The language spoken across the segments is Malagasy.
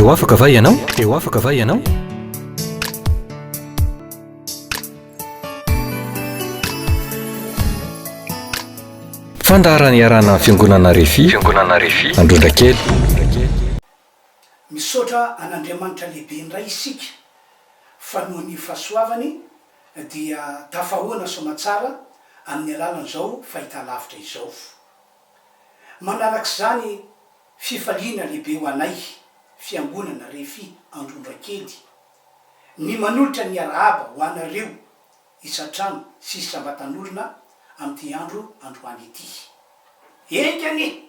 Te ho afaka va ianao? Te ho afaka va ianao? Fandaharana iarahana amin'ny Fiangonana Refi, Fiangonana Refi, Androndrakely. Misaotra an'Andriamanitra lehibe indray isika fa noho ny fahasoavany dia tafahoana soamatsara amin'ny alalan'izao fahitalavitra izao. Manarak'izany fifaliana lehibe ho anay Fiangonana Refi Androndrakely ny manolotra ny arahaba ho anareo isan-trano sy isam-batan'olona amin'ity andro androany ity. Enga anie!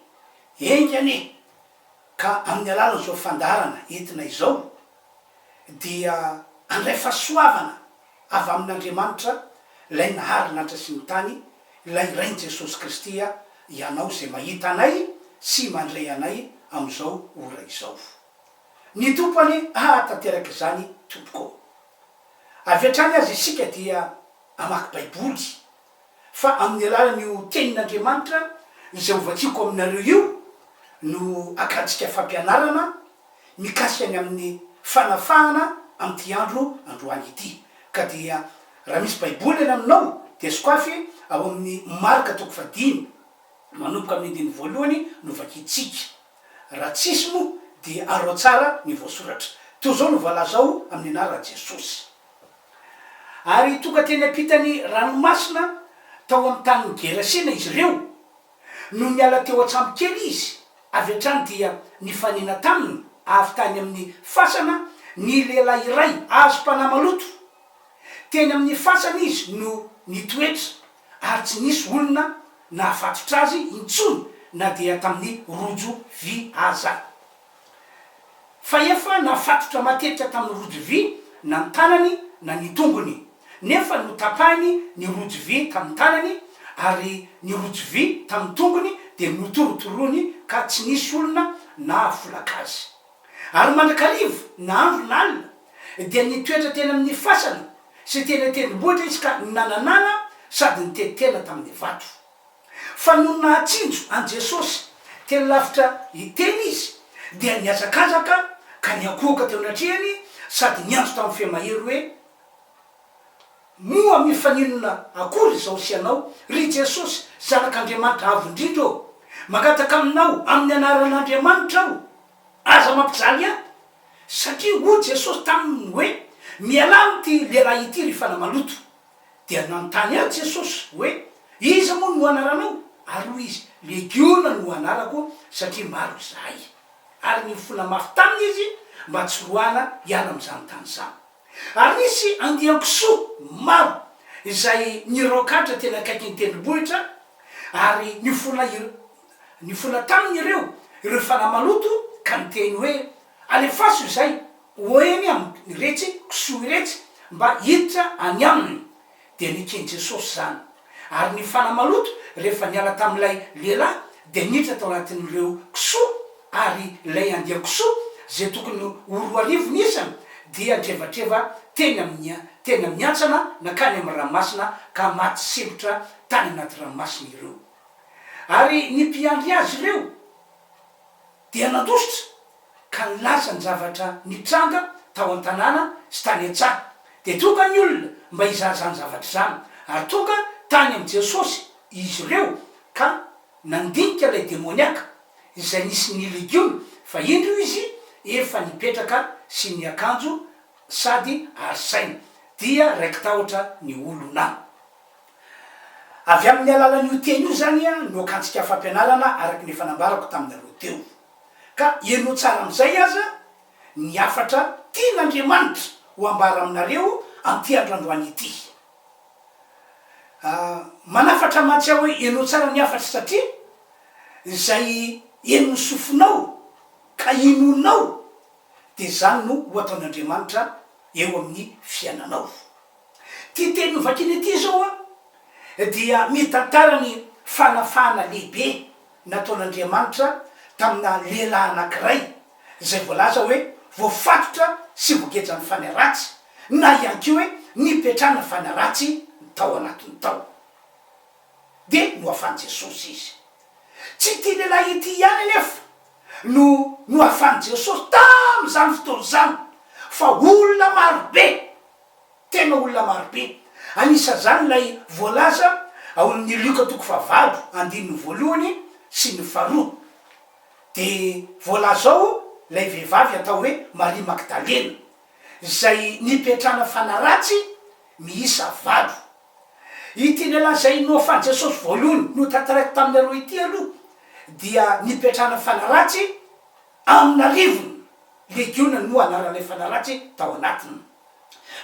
Enga anie! Ka amin'ny alalan'izao fandaharana entina izao dia handray fahasoavana avy amin'Andriamanitra ilay nahary lanitra sy ny tany, ilay Rain'i Jesosy Kristy ianao izay mahita anay sy mandray anay amin'izao ora izao. Ny Tompo anie hahatanteraka izany tompoko. Avy hatrany aza isika dia hamaky Baiboly, fa amin'ny alalan'io Tenin'Andriamanitra izay hovakiako aminareo io no hakantsika fampianarana mikasika ny amin'ny fanafahana amin'ity andro androany ity. Ka dia raha misy Baiboly any aminao dia sokafy ao amin'ny Marka toko fahadimy manomboka amin'ny andininy voalohany no vakintsika. Raha tsisy moa dia arao tsara ny voasoratra. Toa izao no voalaza ao amin'ny anaran'i Jesosy. Ary tonga teny ampitan'ny ranomasina tao amin'ny tanin'i Gerasena izy ireo. Nony niala teo an-tsambo kely izy, avy hatrany dia nifanena taminy avy tany amin'ny fasana ny lehilahy iray azom-panahy maloto. Teny amin'ny fasana izy no nitoetra, ary tsy nisy olona nahafatotra azy intsony na dia tamin'ny rojo vy aza. Fa efa nafatotra matetika tamin'ny rojo vy na ny tanany na ny tongony, nefa notapahiny ny rojo vy tamin'ny tanany, ary ny rojo vy tamin'ny tongony dia notorotoroany ka tsy nisy olona nahafolaka azy. Ary mandrakariva, na andro na alina, dia nitoetra teny amin'ny fasana sy teny an-tendrombohitra izy ka nananana sady niteti-tena tamin'ny vato. Fa nony nahatsinjo an'i Jesosy teny lavitra teny izy, dia nihazakazaka ka niankohoka teo anatrehany sady niantso tamin'ny feo mahery hoe, Moa mifaninona akory izaho sy ianao, ry Jesosy, Zanak'Andriamanitra Avo Indrindra ô? Mangataka aminao amin'ny anaran'Andriamanitra aho, aza mampijaly ahy! Satria hoy Jesosy taminy hoe, Mialà amin'ity lehilahy ity, ry fanahy maloto. Dia nanontany azy Jesosy hoe, Iza moa no anaranao? Ary hoy izy, Legiona no anarako, satria maro izahay. Ary nifona mafy taminy izy mba tsy roahana hiala amin'izany tany izany. Ary nisy andian-kisoa maro izay niraokatra teny akaikin'ny tendrombohitra, ary nifona nifona taminy ireo ireo fanahy maloto ka niteny hoe, Alefaso izay ho eny amin'iretsy kisoa iretsy mba hiditra any aminy. Dia neken'i Jesosy izany. Ary ny fanahy maloto, rehefa niala tamin'ilay lehilahy, dia niditra tao anatin'ireo kisoa, ary ilay andian-kisoa, izay tokony ho 2000 ny isany, dia nitrevatreva teny amin'ny teny amin'ny hantsana nankany amin'ny ranomasina, ka maty sempotra tany anaty ranomasina ireo. Ary ny mpiandry azy ireo dia nandositra ka nilaza ny zavatra nitranga tao an-tanàna sy tany an-tsaha. Dia tonga ny olona mba hizaha izany zavatra izany. Ary tonga tany amin'i Jesosy izy ireo ka nandinika ilay demoniaka izay nisy ny legiona, fa indro izy efa nipetraka sy niakanjo sady ary saina. Dia raiki-tahotra ny olona. Avy amin'ny alalan'io teny io izany no akantsika fampianarana araka ny efa nambarako taminareo teo. Ka henoy tsara amin'izay aza ny hafatra tian'Andriamanitra ho ambara aminareo amin'ity andro androany ity. Manafatra mantsy aho hoe henoy tsara ny hafatra satria izay henon'ny sofinao ka inoanao dia izany no ho ataon'Andriamanitra eo amin'ny fiainanao. Ity teny novakiana ity izao dia mitantara ny fanafahana lehibe nataon'Andriamanitra tamina lehilahy anankiray izay voalaza hoe voafatotra sy voagejan'ny fanahy ratsy na ihany koa hoe nipetrahana fanahy ratsy tao anatiny tao. Dia nohafan'i Jesosy izy. Tsy ity lehilahy ity ihany anefa no nohafan'i Jesosy tamin'izany. Tamin'izany fotoana izany fa olona marobe, tena olona marobe, anisan'izany ilay voalaza ao amin'ny Lioka toko fahavalo andininy voalohany sy ny faharoa, dia voalaza ao ilay vehivavy atao hoe Maria Magdalena, izay nipetrahana fanahy ratsy miisa valo. Ity lehilahy izay nohafan'i Jesosy voalohany notantaraiko taminareo ity aloha dia nipetrahana fanahy ratsy amin'arivony legiona no anaran'ilay fanahy ratsy tao anatiny.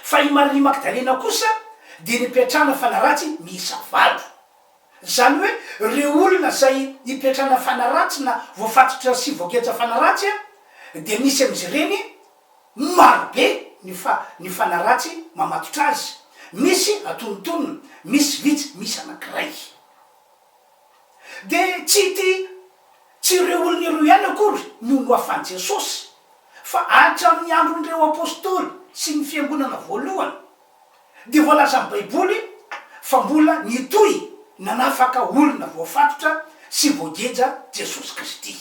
Fa i Maria Magdalena kosa dia nipetrahana fanahy ratsy miisa valo. Izany hoe ireo olona izay ipetrahana fanahy ratsy na voafatotra sy voageja fanahy ratsy dia misy amin'izy ireny Maro be ny fa ny fanahy ratsy mamatotra azy, misy atonontonona, misy vitsy, misy anankiray. Dia tsy ity tsy ireo olona ireo ihany akory no nohafan'i Jesosy, fa hatramin'ny andron'ireo apostoly sy ny fiangonana voalohany, dia voalazan'ny Baiboly fa mbola nitohy nanafaka olona voafatotra sy voageja Jesosy Kristy.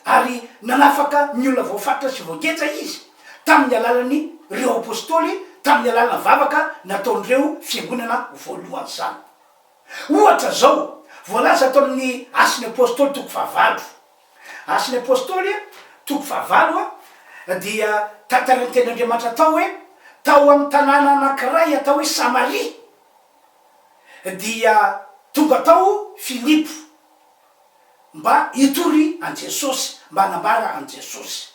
Ary nanafaka ny olona voafaritra sy voageja Izy, tamin'ny alalan'ny ireo Apostoly, tamin'ny alalan'ny vavaka nataon'ireo Fiangonana voalohany izany. Ohatra izao, voalaza ato amin'ny Asin'ny Apostoly toko fahavalo. Asin'ny Apostoly toko fahavalo dia tantarain'ny Tenin'Andriamanitra tao hoe, tao amin'ny tanàna anankiray atao hoe Samaria, dia tonga tao Filipo. mba hitory an'i Jesosy, mba hanambara an'i Jesosy.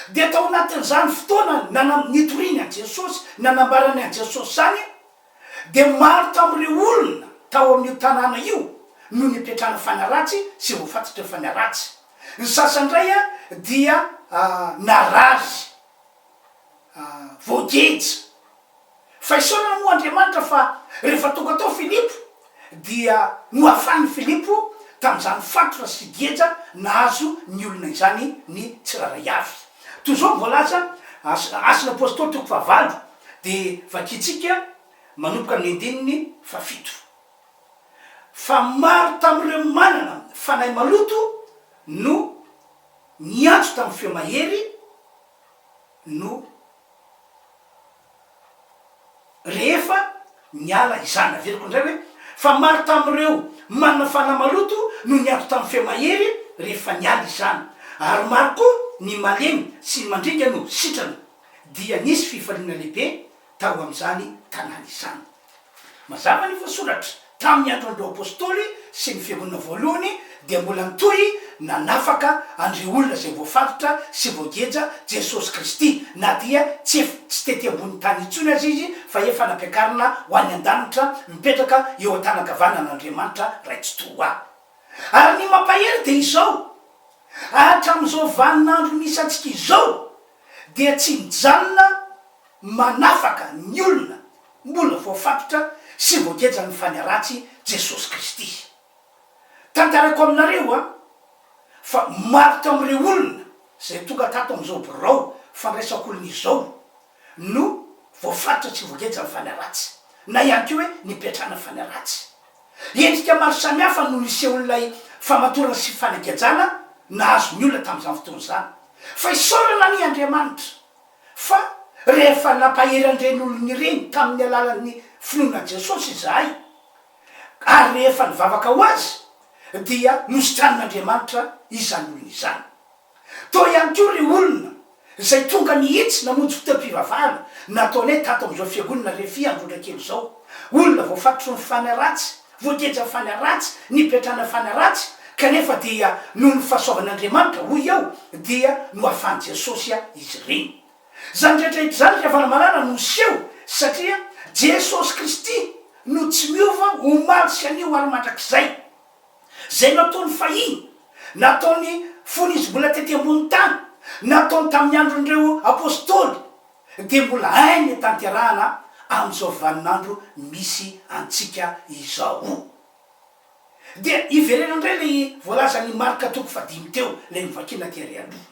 Dia tao anatin'izany fotoana nana, nitoriany an'i Jesosy, nanambarany an'i Jesosy izany, dia maro tamin'ireo olona tao amin'io tanàna io no nipetrahana fanahy ratsy sy voafatotry ny fanahy ratsy. Ny sasany indray dia narary, voageja. Fa isaorana moa Andriamanitra fa rehefa tonga tao Filipo dia nohafanin'i Filipo tamin'izany fatotra sy geja nahazo ny olona izany ny tsirairay avy. Toy izao ny voalaza, Asan'ny Apostoly toko fahavalo dia vakintsika manomboka amin'ny andininy fahafito. Fa maro tamin'ireo manana fanahy maloto no niantso tamin'ny feo mahery no Rehefa niala izany. Averiko indray hoe, fa maro tamin'ireo manana fanahy maloto no niantso tamin'ny feo mahery rehefa niala izany. Ary maro koa ny malemy sy ny mandringa no sitrana. Dia nisy fifaliana lehibe tao amin'izany tanàna izany. Mazava ny voasoratra, tamin'ny andron'ireo Apostoly sy ny Fiangonana voalohany dia mbola nitohy nanafaka an'ireo olona izay voafatotra sy voageja Jesosy Kristy, na dia tsy ef tsy tety ambonin'ny tany intsony aza Izy fa efa nampiakarina ho any an-danitra mipetraka eo an-tanan-kavanan'Andriamanitra Ray Tsitoha. Ary ny mampahery dia izao, hatramin'izao vaninandro misy antsika izao dia tsy mijanona manafaka ny olona mbola voafatotra sy voagejan'ny fanahy ratsy Jesosy Kristy. Tantaraiko aminareo an, fa maro tamin'ireo olona izay tonga tato amin'izao birao fandraisako olona izao no voafatotra sy voagejan'ny fanahy ratsy, na ihany koa hoe nipetrahana fanahy ratsy. Endrika maro samihafa no nisehoan'ilay famatorana sy fanagejana nahazo ny olona tamin'izany fotoana izany. Fa isaorana anie Andriamanitra Fa rehefa nampahery an'ireny olona ireny tamin'ny alalan'ny finoana an'i Jesosy izahay, ary rehefa nivavaka ho azy, dia nositranin'Andriamanitra izany olona izany. Tao ihany koa ireo olona izay tonga mihitsy namonjy fotoam-pivavahana nataonay tato amin'izao fiangonana Refi Androndrakely izao, olona voafatotry ny fanahy ratsy, voagejan'ny fanahy ratsy, nipetrahana fanahy ratsy, kanefa dia noho ny fahasoavan'Andriamanitra, hoy aho, dia nohafan'i Jesosy izy ireny. Izany rehetra rehetra izany ry havana malala no niseho satria Jesosy Kristy no tsy miova omaly sy anio ary mandrakizay. Izay nataony fahiny, nataony fony Izy mbola tety ambony tany, nataony tamin'ny andron'ireo Apostoly, dia mbola hainy tanterahana amin'izao vaninandro misy antsika izao. Dia hiverena indray ilay voalazan'i Marka toko fahadimy teo, ilay novakiana tery aloha.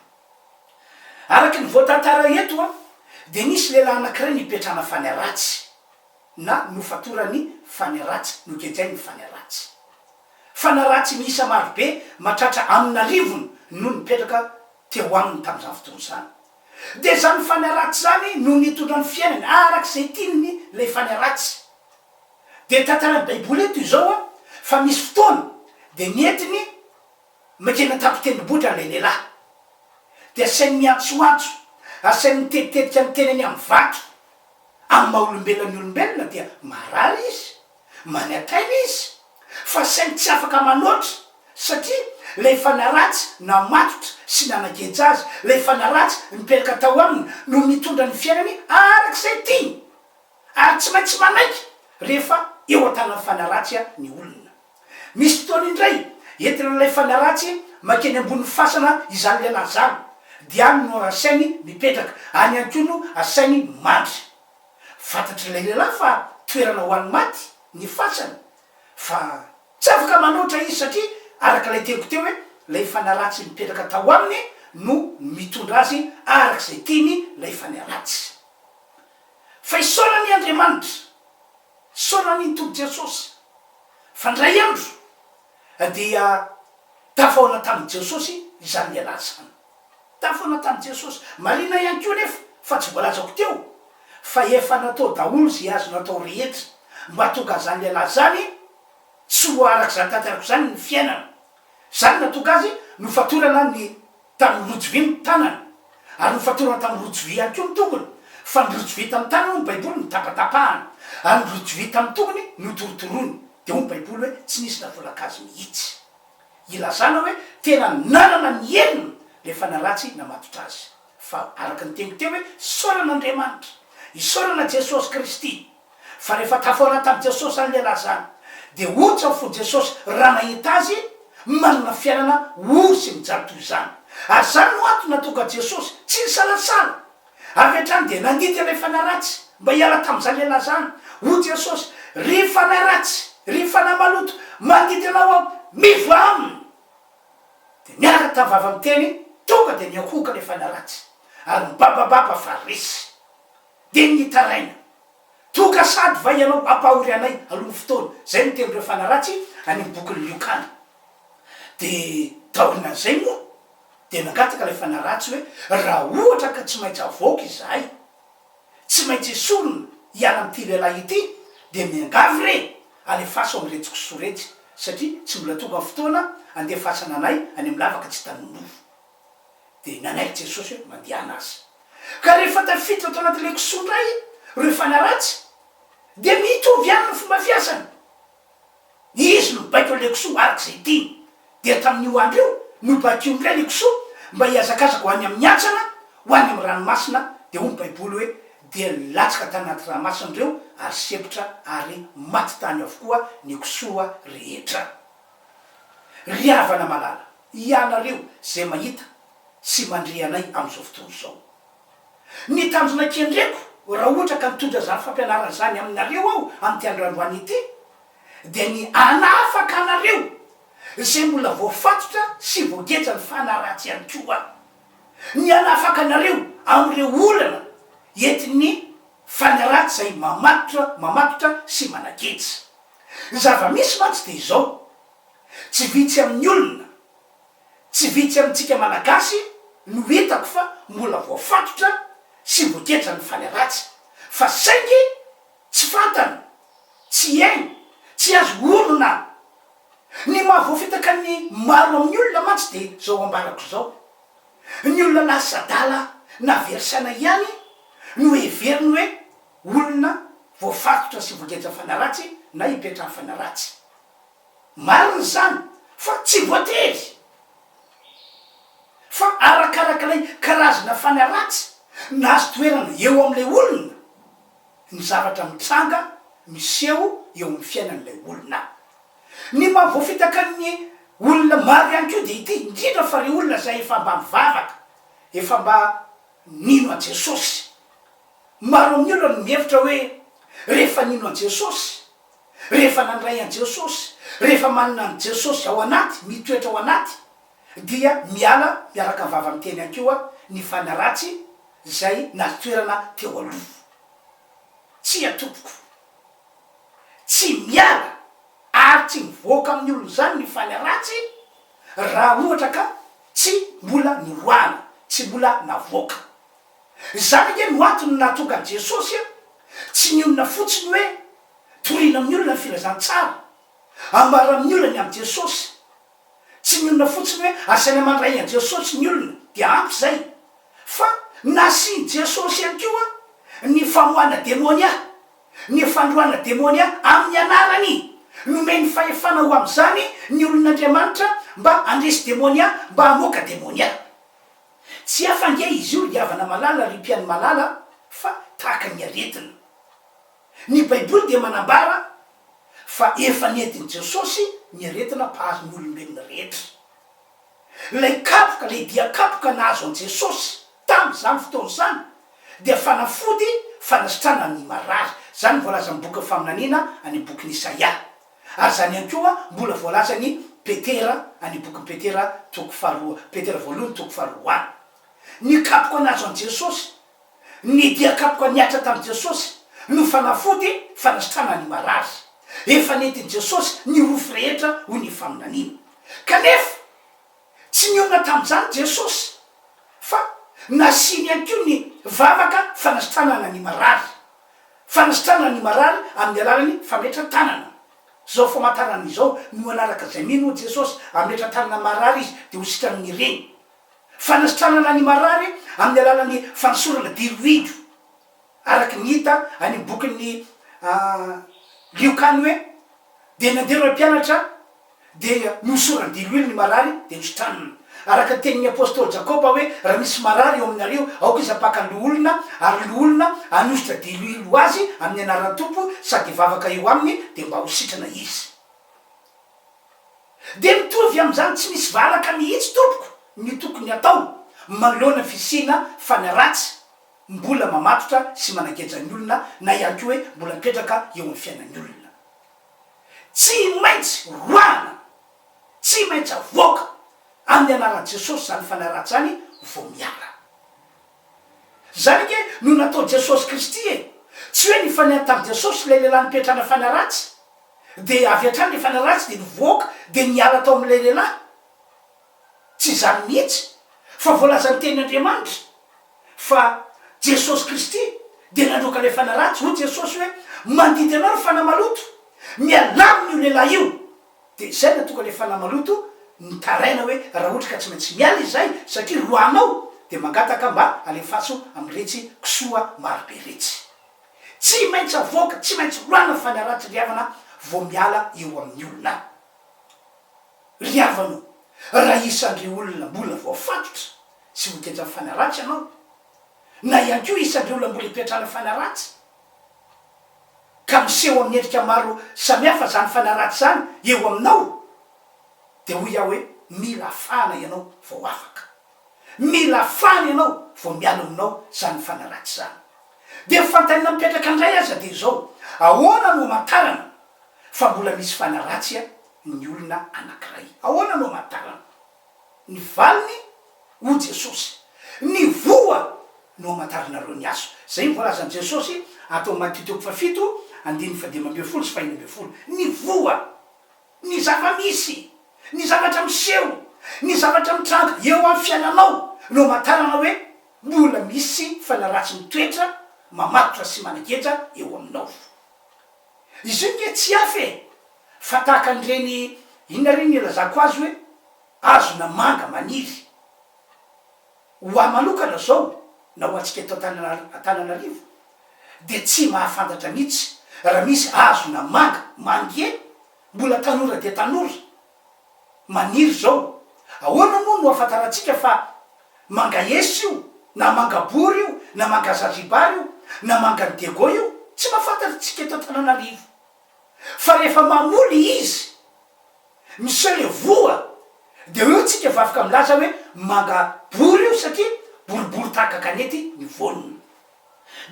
Araka ny voatantara eto dia nisy lehilahy anankiray nipetrahana fanahy ratsy, na nofatoran'ny fanahy ratsy, nogejain'ny fanahy ratsy. Fanahy ratsy miisa marobe mahatratra amin'arivony no nipetraka. teo aminy tamin'izany fotoana izany. Dia izany fanahy ratsy izany no nitondra ny fiainany araka izay tiany ilay fanahy ratsy. Dia tantarain'ny Baiboly eto izao fa misy fotoana dia nentiny mankeny an-tampon-tendrombohitra ilay lehilahy. Dia asainy miantsoantso, asainy mitetitetika ny tenany amin'ny vato. Amin'ny maha olombelona ny olombelona dia marary izy, manataina izy, fa saingy tsy afaka manoatra satria ilay fanahy ratsy namatotra sy nanageja azy, ilay fanahy ratsy nipetraka tao aminy no mitondra ny fiainany araka izay tiany ary tsy maintsy manaiky rehefa eo an-tanan'ny fanahy ratsy ny olona. Misy fotoana indray entin'ilay fanahy ratsy mankeny ambonin'ny fasana izany lehilahy izany, dia any no asainy mipetraka, any ihany koa no asainy mandry. Fantatr'ilay lehilahy fa toerana ho an'ny maty ny fasana, fa tsy afaka manoatra izy satria araka ilay teniko teo hoe ilay fanahy ratsy mipetraka tao aminy no mitondra azy araka izay tiany ilay fanahy ratsy. Fa isaorana anie Andriamanitra, isaorana anie ny Tompo Jesosy fa indray andro dia tafahaona tamin'i Jesosy izany lehilahy izany. Tafahaona tamin'i Jesosy. Marina ihany koa anefa fa tsy voalazako teo fa efa natao daholo izay azo natao rehetra mba hahatonga an'izany lehilahy izany tsy ho araka izany tanteraka izany ny fiainana. Izany nahatonga azy nofatorana ny tamin'ny rojo vy ny tanany, ary nofatorana tamin'ny rojo vy ihany koa ny tongony, fa ny rojo vy tamin'ny tanany hoy ny Baiboly notapatapahana, ary ny rojo vy tamin'ny tongony notorotoroiny. Dia hoy ny Baiboly hoe tsy nisy navolaka azy mihitsy. Ilazana hoe tena nanana ny heriny ilay fanahy ratsy namatotra azy. Fa araka ny teniko teo hoe isaorana Andriamanitra, isaorana Jesosy Kristy, fa rehefa tafahaona tamin'i Jesosy izany lehilahy izany, dia ontsa ny fon'i Jesosy raha nahita azy manana fiainana ory sy mijaly toy izany. Ary izany no antony nahatonga Jesosy tsy nisalasala. Avy hatrany dia nandidy ilay fanahy ratsy mba hiala tamin'izany lehilahy izany. Hoy Jesosy, Ry fanahy ratsy, ry fanahy maloto, mandidy anao aho, mivoaha aminy! Dia niaraka tamin'ny vava miteny, tonga dia niankohoka ilay fanahy ratsy, ary nibabababa fa resy. Dia nitaraina, Tonga sady va ianao hampahory anay alohan'ny fotoana? Izay no tenin'ireo fanahy ratsy any amin'ny bokin'i Lioka any. Dia taorianan'izay moa dia nangataka ilay fanahy ratsy hoe, Raha ohatra ka tsy maintsy avoaka izahay, tsy maintsy esorina hiala amin'ity lehilahy ity, dia miangavy re, alefaso amin'iretsy kisoa iretsy, satria tsy mbola tonga ny fotoana handefasana anay any amin'ny lavaka tsy hitan'ny nofo. Dia nanaiky Jesosy hoe, Mandehana aza. Ka rehefa tafiditra tao anatin'ilay kisoa indray ireo fanahy ratsy, dia mitovy ihany ny fomba fiasany. Izy no mibaiko an'ilay kisoa araka izay tiany. Dia tamin'io andro io, nobaikoiny indray ilay kisoa mba hihazakazaka ho any amin'ny hantsana, ho any amin'ny ranomasina, dia hoy ny Baiboly hoe, Dia latsaka tany anaty ranomasina ireo ary sempotra ary maty tany avokoa ny kisoa rehetra. Ry havana malala, ianareo izay mahita sy mandre anay amin'izao fotoana izao. Ny tanjona kendreko raha ohatra ka mitondra izany fampianarana izany aminareo aho amin'ity andro androany ity dia ny hanafaka anareo izay mbola voafatotra sy voagejan'ny fanahy ratsy ihany koa. Ny hanafaka anareo amin'ireo olana entin'ny fanahy ratsy izay mamatotra mamatotra sy manageja. Ny zava-misy mantsy dia izao, tsy vitsy amin'ny olona Tsy vitsy amintsika Malagasy no hitako fa mbola voafatotra sy voagetran'ny faly ratsy, fa saingy tsy fantany, tsy hainy, tsy azo onona. Ny maha voafitaka ny maro amin'ny olona mantsy dia izao ambarako izao, ny olona lasa adala na very saina ihany no heveriny hoe olona voafatotra sy voagejan'ny fanahy ratsy na ipetrahan'ny fanahy ratsy. Marina izany fa tsy voatery fa arakarak'ilay karazana fanahy ratsy nahazo toerana eo amin'ilay olona ny zavatra mitranga miseho eo amin'ny fiainan'ilay olona. Ny maha voafitaka ny olona maro ihany koa dia ity, indrindra fa ireo olona izay efa mba mivavaka, efa mba nino an'i Jesosy. Maro amin'ny olona no mihevitra hoe rehefa nino an'i Jesosy Rehefa nandray an'i Jesosy, rehefa manana an'i Jesosy ao anaty, mitoetra ao anaty, dia miala miaraka vava miteny ihany koa ny fanahy ratsy izay nahazo toerana teo aloha. Tsia tompoko. Tsy miala ary tsy mivoaka amin'ny olona izany ny fanahy ratsy raha ohatra ka tsy mbola noroahana. tsy mbola navoaka. Izany ange no antony nahatonga an'i Jesosy tsy nionona fotsiny hoe torina amin'ny olona ny filazantsara, ambara amin'ny olona ny amin'i Jesosy. Tsy mionona fotsiny hoe asaina mandray an'i Jesosy ny olona dia ampy izay, fa nasian'i Jesosy ihany koa ny famoahana demonia, ny fandroahana demonia amin'ny anarany. Nomeny fahefana ho amin'izany ny olon'Andriamanitra mba handresy demonia, mba hamoaka demonia. Tsy hafa ange izy io ry havana malala, ry mpihaino malala, fa tahaka ny aretina. Ny Baiboly dia manambara fa efa nentin'i Jesosy ny aretina mpahazo ny olombelona rehetra. Ilay kapoka, ilay dian-kapoka nahazo an'i Jesosy tamin'izany fotoana izany dia fanafody fanasitranana ny marary. Izany no voalazan'ny bokin'ny faminaniana any amin'ny bokin'i Isaia. Ary izany ihany koa mbola voalazan'i Petera any amin'ny bokin'i Petera toko faharoa, Petera voalohany toko faharoa any. Ny kapoka nahazo an'i Jesosy Ny dia kapoka nihatra tamin'i Jesosy no fanafody fanasitranana ny marary. Efa nentin'i Jesosy ny rofy rehetra hoy ny faminaniana. Kanefa, tsy nionona tamin'izany Jesosy, fa nasiany ihany koa ny vavaka fanasitranana ny marary. Fanasitranana ny marary amin'ny alalan'ny fametran-tanana. Izao famantarana izao no hanaraka izay mino hoy Jesosy, hametra-tanana marary izy dia ho sitran'ny reny. Fanasitranana ny marary amin'ny alalan'ny fanosorana diloilo, araka ny hita any amin'ny bokin'ny Lioka any hoe, Dia nandeha ireo mpianatra, dia nohosorany diloilo ny marary, dia nositranina. Araka ny tenin'ny apostoly Jakoba hoe, Raha misy marary eo aminareo, aoka izy hampaka ny loholona, ary ny loholona hanosotra diloilo ho azy amin'ny anaran'ny Tompo, sady hivavaka eo aminy, dia mba ho sitrana izy. Dia mitovy amin'izany tsy misy valaka mihitsy tompoko ny tokony atao manoloana fisiana fanahy ratsy mbola mamatotra sy manageja ny olona na ihany koa hoe mbola mipetraka eo amin'ny fiainan'ny olona. Tsy maintsy roahana, tsy maintsy avoaka amin'ny anaran'i Jesosy izany fanahy ratsy izany vao miala. Izany ange no nataon'i Jesosy Kristy e! Tsy hoe nifanena tamin'i Jesosy ilay lehilahy nipetrahana fanahy ratsy. Dia avy hatrany rehefa naratsy dia nivoaka dia niala tao amin'ilay lehilahy. Tsy izany mihitsy fa voalazan'ny tenin'Andriamanitra fa Jesosy Kristy dia nandroaka ilay fanahy ratsy. Hoy Jesosy hoe, Mandidy anao ry fanahy maloto, mialà amin'io lehilahy io. Dia izay no nahatonga ilay fanahy maloto nitaraina hoe raha ohatra ka tsy maintsy miala izahay satria roahanao dia mangataka mba alefaso amin'iretsy kisoa marobe iretsy. Tsy maintsy avoaka, tsy maintsy roahina ny fanahy ratsy ry havana vao miala eo amin'ny olona. Ry havana o, raha isan'ireo olona mbola voafatotra sy voagejan'ny fanahy ratsy ianao, na ihany koa isan'ireo olona mbola ipetrahana fanahy ratsy, ka miseho amin'ny endrika maro samihafa izany fanahy ratsy izany eo aminao, dia hoy aho hoe mila afahana ianao vao afaka. Mila afahana ianao vao miala aminao izany fanahy ratsy izany. Dia ny fanontaniana mipetraka indray aza dia izao, ahoana no amantarana fa mbola misy fanahy ratsy ny olona anankiray? Ahoana no amantarana? Ny valiny, hoy Jesosy, ny voa no amantaranareo ny hazo. Izay no voalazan'i Jesosy ato amin'ny Matio toko fahafito, andininy fahadimy ambinifolo sy fahenina ambinifolo. Ny voa, ny zava-misy, ny zavatra miseho, ny zavatra mitranga eo amin'ny fiainanao no amantarana hoe Mbola misy fanahy ratsy mitoetra, mamatotra sy manageja eo aminao. Izy io nge tsy hafa e! Fa tahaka an'ireny, inona re ny ilazako azy hoe, hazona manga maniry. Ho ahy manokana izao, na ho antsika eto Antananarivo, dia tsy mahafantatra mihitsy raha misy hazona manga, mangie, mbola tanora dia tanora, maniry izao. Ahoana moa no ahafantarantsika fa manga esy io, na manga bory io, na manga zazibar io, na mangan'i Diego io? Tsy mahafantatra isika eto Antananarivo. Fa rehefa mamoly izy, miseho le voa, dia eo tsika vao afaka milaza hoe manga bory io satria boribory tahaka kanety ny voany.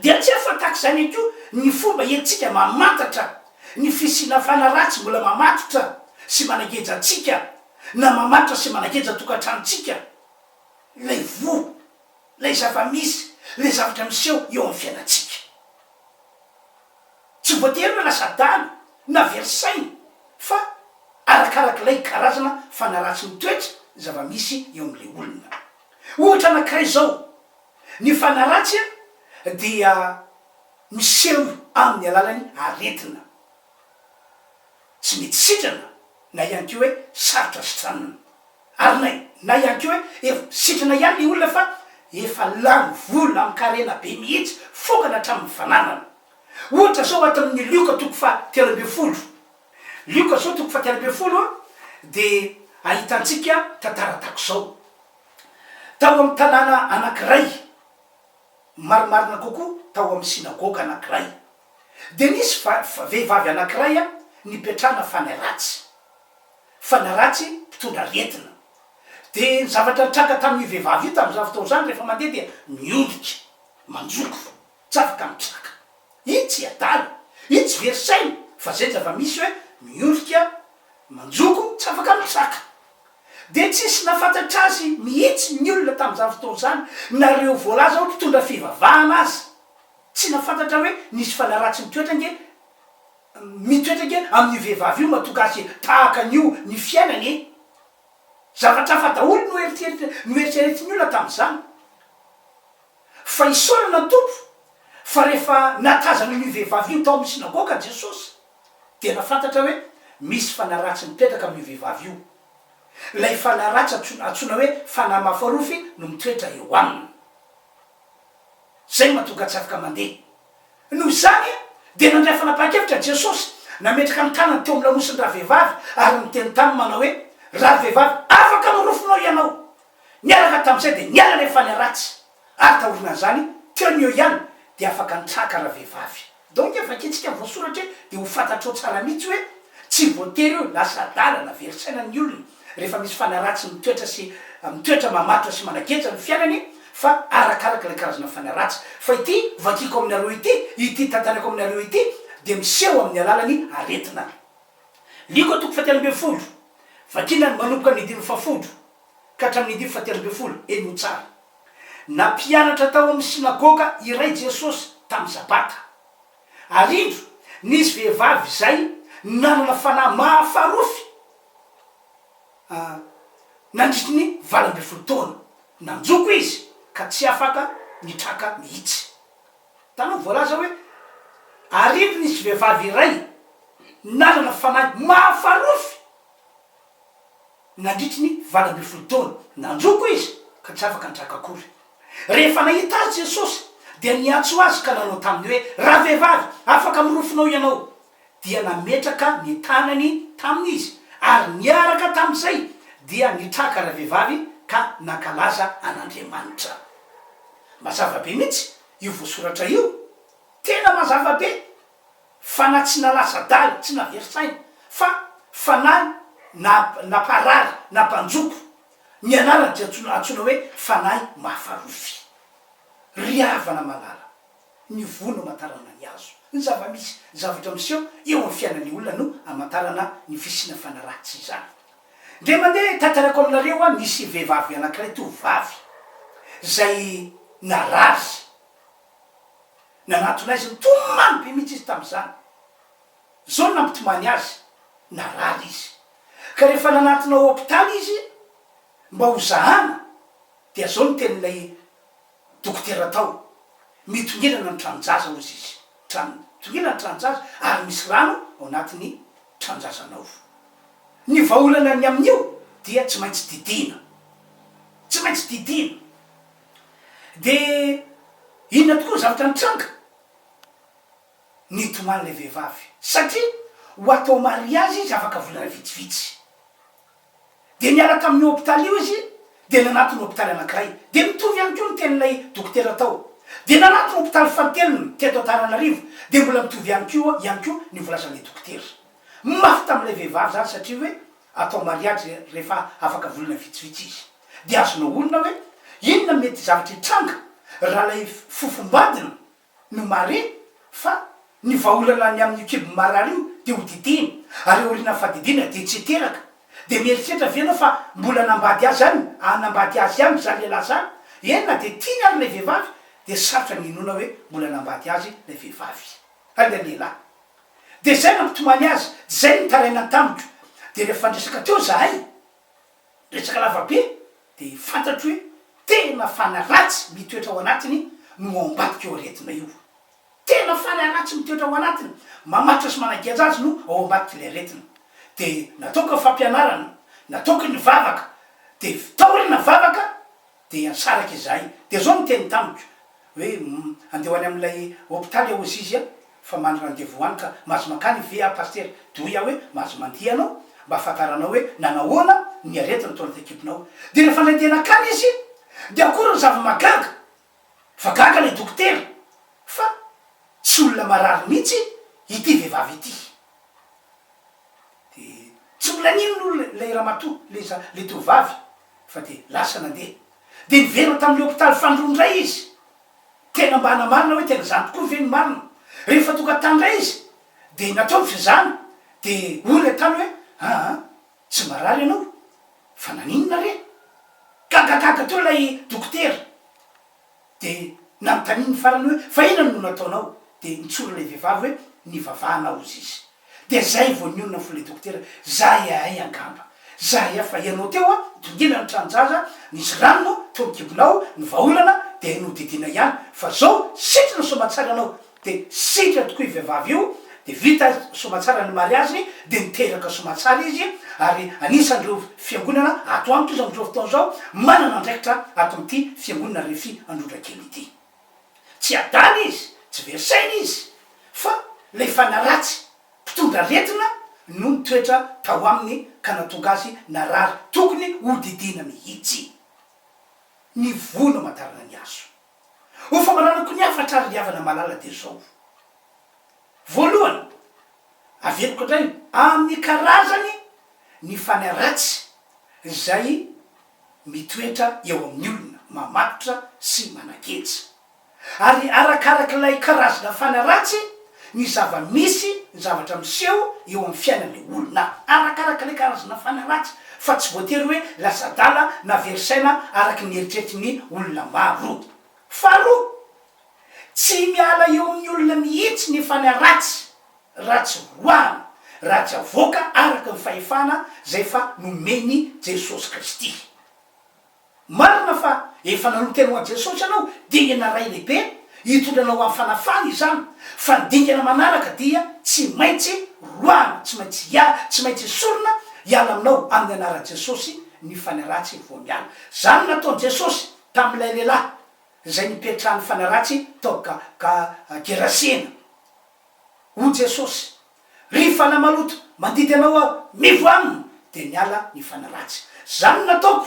Dia tsy hafa tahaka izany ihany koa ny fomba entintsika mamantatra ny fisiana fanahy ratsy mbola mamatotra sy manageja antsika na mamatotra sy manageja tokantranontsika, ilay voa, ilay zava-misy, ilay zavatra miseho eo amin'ny fiainantsika. Tsy voatery hoe lasa adala na very saina fa arakarak'ilay karazana fanahy ratsy mitoetra ny zava-misy eo amin'ilay olona. Ohatra anankiray izao, ny fanahy ratsy dia miseho amin'ny alalan'ny aretina tsy mety sitrana na ihany koa hoe sarotra sitranina. Ary na na ihany koa hoe efa sitrana ihany ilay olona fa efa lany vola amin-karena be mihitsy, fongana hatramin'ny fananana. Ohatra izao ato amin'ny Lioka toko faha 13. Lioka izao toko faha 13 dia ahitantsika tantara tahaka izao. Tao amin'ny tanàna anankiray, marimarina kokoa tao amin'ny synagoga anankiray, dia nisy vehivavy anankiray nipetrahana fanahy ratsy. Fanahy ratsy mpitondra aretina. Dia ny zavatra nitranga tamin'io vehivavy io tamin'izany fotoana izany rehefa mandeha dia miondrika, manjoko, tsy afaka mitraka. Iny tsy adala, iny tsy very saina fa zay zava-misy hoe miondrika, manjoko, tsy afaka mitraka. Dia tsisy nafantatra azy mihitsy ny olona tamin'izany fotoana izany, na ireo voalaza hoe mpitondra fivavahana aza. Tsy nafantatra hoe nisy fanahy ratsy mitoetra ange mitoetra ange amin'io vehivavy io mahatonga azy tahaka an'io ny fiainany e! Zavatra hafa daholo no noeritreretin'ny olona tamin'izany. Fa isaorana ny Tompo fa rehefa nahatazana an'io vehivavy io tao amin'ny synagoga Jesosy dia nahafantatra hoe misy fanahy ratsy mipetraka amin'io vehivavy io. Ilay fanahy ratsy antsoina hoe fanahy mafarofy no mitoetra eo aminy. Izay no mahatonga tsy afaka mandeha. Noho izany, dia nandray fanapahan-kevitra Jesosy, nametraka ny tanany teo amin'ny lamosin-dravehivavy ary niteny taminy manao hoe, Ravehivavy, afaka amin'ny rofinao ianao! Niaraka tamin'izay dia niala ilay fanahy ratsy, ary taorian'izany, teo no eo ihany, dia afaka nitraka ravehivavy. Donc vakintsika ny voasoratra e, dia ho fantatrao tsara mihitsy hoe tsy voatery hoe lasa adala na very saina ny olona rehefa misy fanahy ratsy mitoetra sy mitoetra mamatotra sy manageja ny fiainany fa arakaraka ilay karazana fanahy ratsy. Fa ity vakiko aminareo ity, ity tantaraiko aminareo ity dia miseho amin'ny alalan'ny aretina. Lioka toko fahatelo ambin'ny folo, vakina ny manomboka ny andininy fahafolo ka hatramin'ny andininy fahatelo ambin'ny folo, henoy tsara. Nampianatra tao amin'ny synagoga iray Jesosy tamin'ny Sabata. Ary indro, nisy vehivavy izay nanana fanahy mahafarofy nandritry ny 18 taona. Nanjoko izy ka tsy afaka nitraka mihitsy. Hitanao, voalaza hoe, Ary indro nisy vehivavy iray nanana fanahy mahafarofy. Nandritry ny 18 taona, nanjoko izy ka tsy afaka nitraka akory. Rehefa nahita azy Jesosy, dia niantso azy ka nanao taminy hoe, Ravehivavy, afaka amin'ny rofinao ianao. Dia nametraka ny tanany taminy izy, ary niaraka tamin'izay dia nitraka ravehivavy ka nankalaza an'Andriamanitra. Mazava be mihitsy io voasoratra io, tena mazava be! Fanahy tsy nalasa-dala, tsy navery saina, fa fanahy na namparary, nampanjoko. Ny anarany dia antsoina antsoina hoe fanahy mahafarofy. Ry havana malala, ny voa no amantarana ny hazo. Ny zava-misy, ny zavatra miseho eo amin'ny fiainan'ny olona no amantarana ny fisiana fanahy ratsy izany. Indray mandeha tantaraiko aminareo aho nisy vehivavy anankiray tovovavy izay narary. Nanatona azy nitomany be mihitsy izy tamin'izany. Izao no nampitomany azy, narary izy. Ka rehefa nanatona hopitaly izy mba ho zahana dia izao no tenin'ilay dokotera tao, mitongilana ny tranon-jaza hozy izy, trano, mitongilana ny tranon-jaza ary misy rano ao anatin'ny tranon-jazanao. Ny vahaolana ny amin'io dia tsy maintsy didiana. Tsy maintsy didiana. Dia inona tokoa ny zavatra nitranga? Nitomany ilay vehivavy, satria ho atao mariazy izy afaka volana vitsivitsy. Dia niala tamin'io hopitaly io izy, dia nanatona hopitaly anankiray. Dia mitovy ihany koa ny tenin'ilay dokotera tao. Dia nanatona hopitaly fahatelony teto Antananarivo, dia mbola mitovy ihany koa ihany koa ny voalazan'ilay dokotera. Mafy tamin'ilay vehivavy izany satria hoe atao mariazy rehefa afaka volana vitsivitsy izy. Dia azonao onona hoe inona mety zavatra hitranga raha ilay fofombadiny no mare fa ny vahaolana ny amin'io kibo marary io dia ho didiana ary aorianan'ny fadidiana dia tsy hiteraka. Dia mieritreritra ve ianao fa mbola hanambady azy ihany hanambady azy ihany izany lehilahy izany? Eny na dia tiany ary ilay vehivavy dia sarotra ny hinoana hoe mbola hanambady azy ilay vehivavy. Ilay lehilahy. Dia izay nampitomany azy, izay nitarainany tamiko. Dia rehefa niresaka teo izahay, resaka lava be, dia fantatro hoe tena. Tena fanahy ratsy mitoetra ao anatiny no ao ambadik'io aretina io. Tena fanahy ratsy mitoetra ao anatiny, mamatotra sy manageja azy no ao ambadik'ilay aretina. Dia nataoko ny fampianarana, nataoko ny vavaka, dia taoriana vavaka dia nisaraka izahay. Dia izao no niteny tamiko, hoe andeha ho any amin'ilay hopitaly aho hozy izy a, fa mandry rendez-vous any ka mahazo mankany ve aho pasitera? Dia hoy aho hoe mahazo mandeha ianao mba ahafantaranao hoe nanahoana ny aretina tao anaty kibonao. Dia rehefa nandeha nankany izy dia akory ny zava-mahagaga fa gaga ilay dokotera fa tsy olona marary mihitsy ity vehivavy ity. Dia tsy mbola nino ny olona ilay ramatoa, ilay za, ilay tovovavy fa dia lasa nandeha. Dia niverina tamin'ilay hopitaly fanindroany indray izy. Tena mba hanamarina hoe tena izany tokoa ve ny marina. Rehefa tonga tany indray izy dia natao ny fizahana dia hoy ilay tany hoe aa tsy marary ianao fa naninona re? Gagagaga teo ilay dokotera dia nanontaniany farany hoe fa inona no nataonao? Dia nitsory ilay vehivavy hoe nivavahana aho hozy izy. Dia zay vao nionona fo ilay dokotera, zay ahay angamba, zay ahay fa ianao teo a, dongila ny tranon-jaza, nisy rano teo amin'ny kibonao, ny vahaolana dia nodidiana ihany, fa zao sitrana soamatsara ianao, dia sitrana tokoa io vehivavy io, dia vita soamatsara ny mariaziny, dia niteraka soamatsara izy, ary anisan'ireo fiangonana ato amiko izy amin'izao fotoana izao, manana andraikitra ato amin'ity fiangonana Refi Androndrakely ity. Tsy adala izy, tsy very saina izy, fa ilay fanahy ratsy mpitondra aretina no nitoetra tao aminy ka nahatonga azy narary tokony hodidiana mihitsy. Ny voa no amantarana ny hazo. Ho famaranako ny hafatra ary ry havana malala dia izao. Voalohany, averiko indray, amin'ny karazany ny fanahy ratsy izay mitoetra eo amin'ny olona, mamatotra sy manageja. Ary arakarak'ilay karazana fanahy ratsy ny zava-misy, ny zavatra miseho eo amin'ny fiainan'ilay olona. Arakarak'ilay karazana fanahy ratsy, fa tsy voatery hoe lasa adala na very saina araka ny eritreritry ny olona maro. Faharoa, tsy miala eo amin'ny olona mihitsy ny fanahy ratsy. raha tsy roahana, raha tsy avoaka araka ny fahefana izay efa nomen'i Jesosy Kristy. Marina fa efa nanolo-tena ho an'i Jesosy ianao, dingana iray lehibe hitondra anao amin'ny fanafahana izany, fa ny dingana manaraka dia tsy maintsy roahana, tsy maintsy tsy maintsy esorina hiala aminao amin'ny anaran'i Jesosy ny fanahy ratsy vao miala. Izany no nataon'i Jesosy tamin'ilay lehilahy izay nipetrahan'ny fanahy ratsy tao Gerasena. Hoy Jesosy, Ry fanahy maloto, mandidy anao aho, mivoa aminy! Dia niala ny fanahy ratsy. Izany no nataoko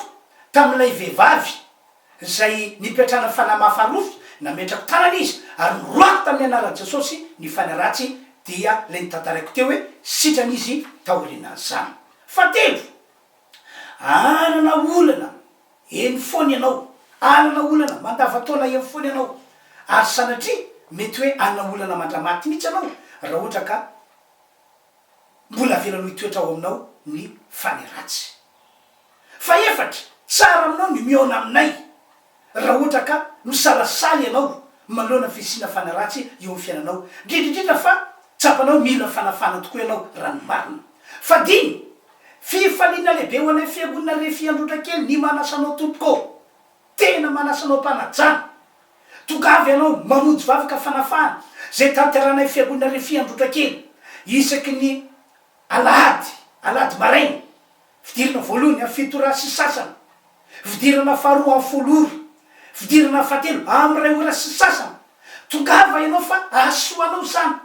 tamin'ilay vehivavy izay nipetrahana fanahy mahafarofy, nametrako tanana izy, ary noroahiko tamin'ny anaran'i Jesosy ny fanahy ratsy, dia ilay notantaraiko teo hoe sitrana izy taorianan'izany. Fahatelo, hanana olana Eny foana ianao. Hanana olana mandavan-taona eny foana ianao. Ary sanatria mety hoe hanana olana mandra-maty mihitsy ianao raha ohatra ka mbola avelanao hitoetra ao aminao ny fanahy ratsy. Fahefatra, tsara aminao ny mihaona aminay raha ohatra ka misalasala ianao manoloana ny fisiana fanahy ratsy eo amin'ny fiainanao, indrindra indrindra fa tsapanao mila fanafahana tokoa ianao raha ny marina. Fahadimy, Fifaliana lehibe ho anay fiangonana Refi Androndrakely ny manasa anao tompoko ô! Tena manasa anao am-panajana! Tongava ianao mamonjy vavaka fanafahana izay tanteranay fiangonana Refi Androndrakely isaky ny alahady, alahady maraina, fidirana voalohany amin'ny fito ora sy sasany, fidirana faharoa amin'ny folo ora, fidirana fahatelo amin'ny iray ora sy sasany. Tongava ianao fa hahasoa anao izany.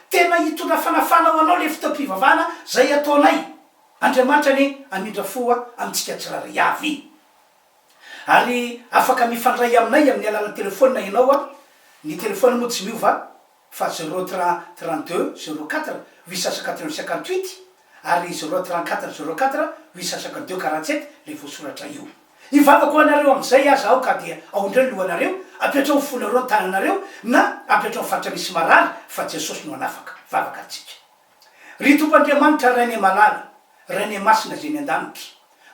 Tena hitondra fanafana ho anao le fotoam-pivavahana zay ataonay. Andriamanitra anie hamindra fo amintsika tsirairay avy. Ary afaka mifandray aminay amin'ny alalan'ny telephone ianao a, ny telephone moa tsy miova fa zéro 32 04 881 58 ary zéro 34 04 852 47 le voasoratra io. Hivavaka ho anareo amin'izay aza aho ka dia aondreo ny lohanareo, apetraho ny fonareo ny tananareo, na apetraho ny faritra misy marary, fa Jesosy no hanafaka. Vavaka antsika. Ry Tompo Andriamanitra Rainay malala, Rainay masina izay any an-danitra,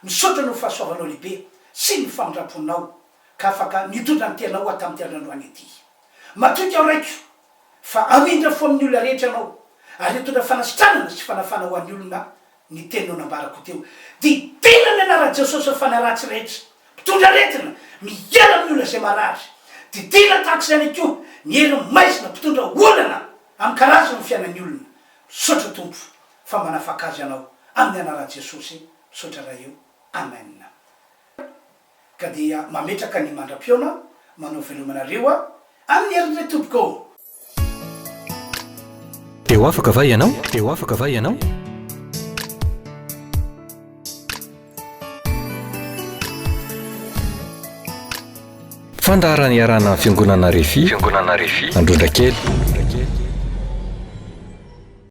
misaotra noho ny fahasoavanao lehibe sy ny famindram-ponao ka afaka nitondra ny tenao aho tamin'ity andro androany ity. Matoky aho Raiko fa hamindra fo amin'ny olona rehetra Ianao ary hitondra fanasitranana sy fanafana ho an'ny olona ny teninao nambarako teo. Dia tena ny anaran'i Jesosy ny fanahy ratsy rehetra, mpitondra aretina, miala aminao. izay marary. Didiana tahaka izay ihany koa ny hery maizina mpitondra olana amin'ny karazany ny fiainan'ny olona. Misaotra Tompo fa manafaka azy Ianao amin'ny anaran'i Jesosy. Misaotra Ray o. Amen. Ka dia mametraka ny mandra-pihaona manao veloma anareo aho amin'ny herin'ilay Tompoko ô. Dia ho afaka va ianao? Dia ho afaka va ianao? Fandaharana iarahana amin'ny Fiangonana Refi, Fiangonana Refi, Androndrakely.